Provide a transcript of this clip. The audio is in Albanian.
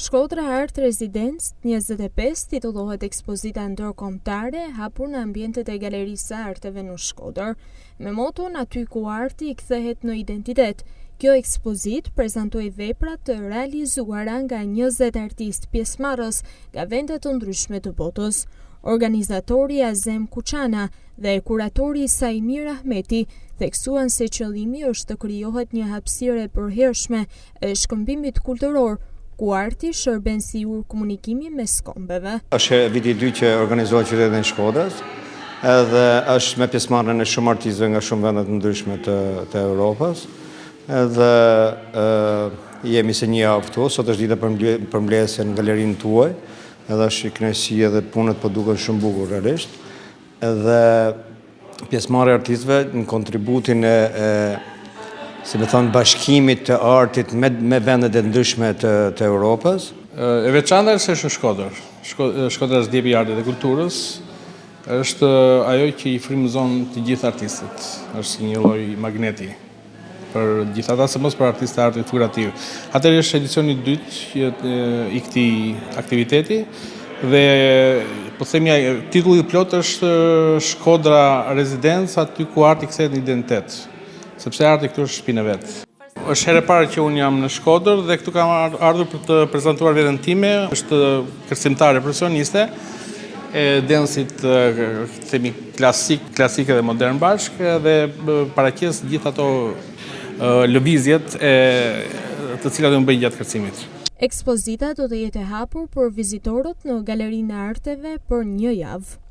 Shkodra Art Residence 25 titullohet ekspozita ndërkombëtare e hapur në ambientet e Galerisë së Arteve në Shkodër. Me moton Aty ku arti kthehet në identitet, kjo ekspozitë prezantoi vepra të realizuara nga 20 artistë pjesëmarrës nga vende të ndryshme të botës. Organizatori Azem Kuçana dhe kuratori Saimir Ahmeti theksuan se qëllimi është të krijohet një hapësirë e përhershme e shkëmbimit kulturor, ku arti shërben si urë komunikimi mes kombeve. Është viti i dytë që organizohet qytetin e Shkodrës, edhe është me pjesëmarrjen e shumë artistëve nga shumë vende të ndryshme të, të Europës. Edhe e, jemi se një javë këtu, sot është dita përmbledhëse në galerinë tuaj, edhe është kënaqësi edhe punët po duken shumë bukur realisht. Edhe pjesëmarrja e artistëve në kontributin e, e si me thonë, bashkimit të artit me, me vendet e ndryshme të, të Europës. E veçanta është se është në Shkodër. Shkodra është djepi i artit dhe kulturës, është ajo që i frymëzon të gjithë artistët. Është një lloj magneti për gjithë ata, sidomos për artistët e artit figurativ. Atëherë është edicioni i dytë i këtij aktiviteti dhe po themi titulli i plotë është Shkodra Rezidencë aty ku arti kthehet në identitet, sepse arti këtu është shtëpinë e vet. Është herë e parë që unë jam në Shkodër dhe këtu kam ardhur për të prezantuar veten time, është kërcimtare profesioniste e dancit themi klasik, klasik edhe modern bashkë dhe paraqes gjithë ato lëvizjet e të cilat unë bëj gjatë kërcimit. Ekspozita do të jetë e hapur për vizitorët në Galerinë e Arteve për një javë.